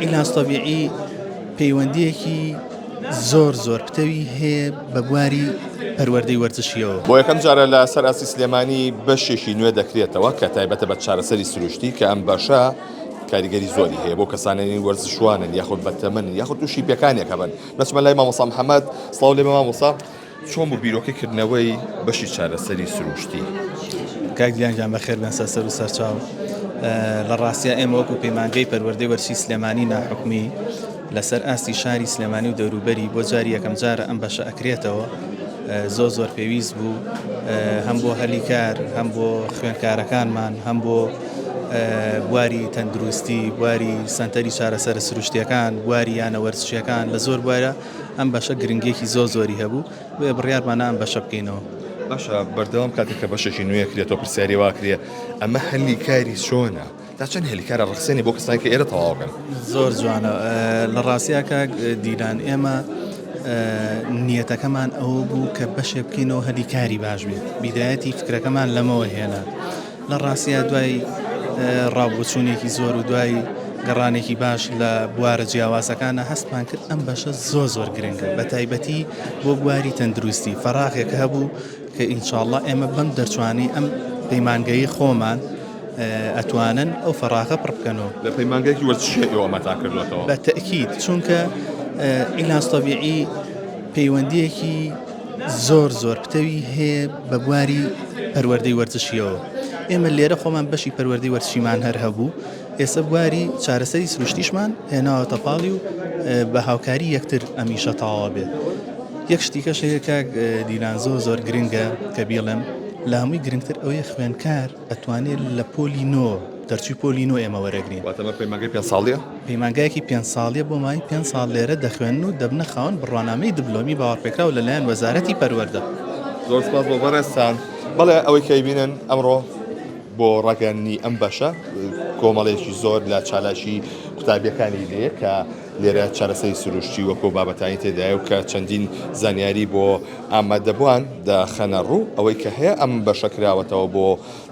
عیلاج تەبیعی پەیوەندییەکی زۆر زۆر پتەوی هەیە بە بواری پەروەردەی وەرزشییەوە. بۆ یەکەم جارە لە سەر ئاستی سلێمانی بەشێکی نوێ دەکرێتەوە کە تایبەتە بە چارەسەری سروشتی کە ئەم بەشە کاریگەری زۆری هەیە بۆ کەسانەی وەرزشوانن یاخود بەتەمەنن یاخود تووشی پێکانێک هەبن دەچمە لای مامۆستا محەممەد سڵاو لێ بێ مامۆستا چۆن بوو بیرۆکەی کردنەوەی بەشی چارەسەری سروشتی؟ کاک دیلان گیان بەخێر بێن سەر سەر و سەرچاو. لە ڕاستیا ئێمە وەکو پەیمانگەی پەروەردەی وەرزشی سلێمانی ناحکومی لەسەر ئاستی شاری سلێمانی و دەوروبەری بۆ جاری یەکەم جارە ئەم بەشە ئەکرێتەوە زۆر زۆر پێویست بوو هەم بۆ هەلی کار هەم بۆ خوێندکارەکانمان هەم بۆ بواری تەندروستی بواری سەنتەری چارەسەرە سروشتیەکان بواری یانە وەرزشیەکان لە زۆر بوارە ئەم بەشە گرنگیەکی زۆر زۆری هەبوو بۆیە بڕیارمان ئەم بەشە بکەینەوە. باشە بەردەوام کاتێک کە بەشێکی نوێ کرێتەوە پرسیاری وا کرێ ئەمە هەلی کاری چۆنە؟ تا چەند هەلی کارە ڕەخسێنی بۆ کەسانی کە ئێرە تەواوکەن؟ زۆر جوانە لە ڕاستیا کاک دیلان ئێمە نیەتەکەمان ئەوە بوو کە بەشێک بکەینەوە هەلی کاری باش بێت بیدایەتی فکرەکەمان لەمەوە هێنا لە ڕاستیا دوای ڕاوبۆچوونێکی زۆر و دوای گەڕانێکی باش لە بوارە جیاوازەکانە هەستمان کرد ئەم بەشە زۆر زۆر گرنگە بە تایبەتی بۆ بواری تەندروستی فەراغێک هەبوو کە ئینشاءاللە ئێمە بەم دەرچوانی ئەم پەیمانگەی خۆمان ئەتوانن ئەو فەراغە پڕ بکەنەوە. لە پەیمانگەیەکی وەرزشیە ئێوە ئەمەتان کردووەتەوە؟ بە تەئکید چونکە عیلاج تەبیعی پەیوەندییەکی زۆر زۆر پتەوی هەیە بە بواری پەروەردەی وەرزشیەوە ئێمە لێرە خۆمان بەشی پەروەردەی وەرزشیمان هەر هەبوو ئێستا بواری چارەسەری سروشتیشمان هێناوەتە پاڵی و بە هاوکاری یەکتر ئەمیشە تەواوە بێت یەک شتیکەش هەیە کاک دیلان زۆر زۆر گرنگە کە بیڵێم لە هەمووی گرنگتر ئەوەیە خوێنکار ئەتوانێت لە پۆلی نۆ دەرچووی پۆلی نۆ ئێمە وەرەگرین. واتە ئەمە پەیمانگای پێنج ساڵیە؟ پەیمانگایەکی پێنج ساڵیە بۆ ماوەی پێنج ساڵ لێرە دەخوێنن و دەبنە خاوەن بڕوانامەی دبلۆمی باوەڕپێکراو لەلایەن وەزارەتی پەروەردە. زۆر سوپاس بۆ بەڕێزتان. بەڵێ ئەوەی کە ئەیبینن ئەمڕۆ بۆ ڕاگەیاندنی ئەم بەشە کۆمەڵێکی زۆر لە چالاکی قوتابیەکانی لێیە کە لێرە چارەسەری سروشتی وەکو بابەتانی تێدایە و کە چەندین زانیاری بۆ ئامادەبووان دەخەنە ڕوو ئەوەی کە هەیە ئەم بەشە کراوەتەوە بۆ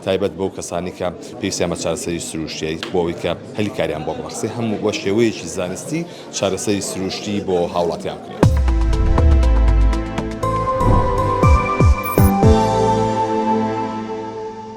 تایبەت بەو کەسانەی کە پێویستیان بە چارەسەری سروشتیە بۆ ئەوەی کە هەلی کاریان بۆ بڕەخسێ هەم بە شێوەیەکی زانستی چارەسەری سروشتی بۆ هاوڵاتیان بکرێت.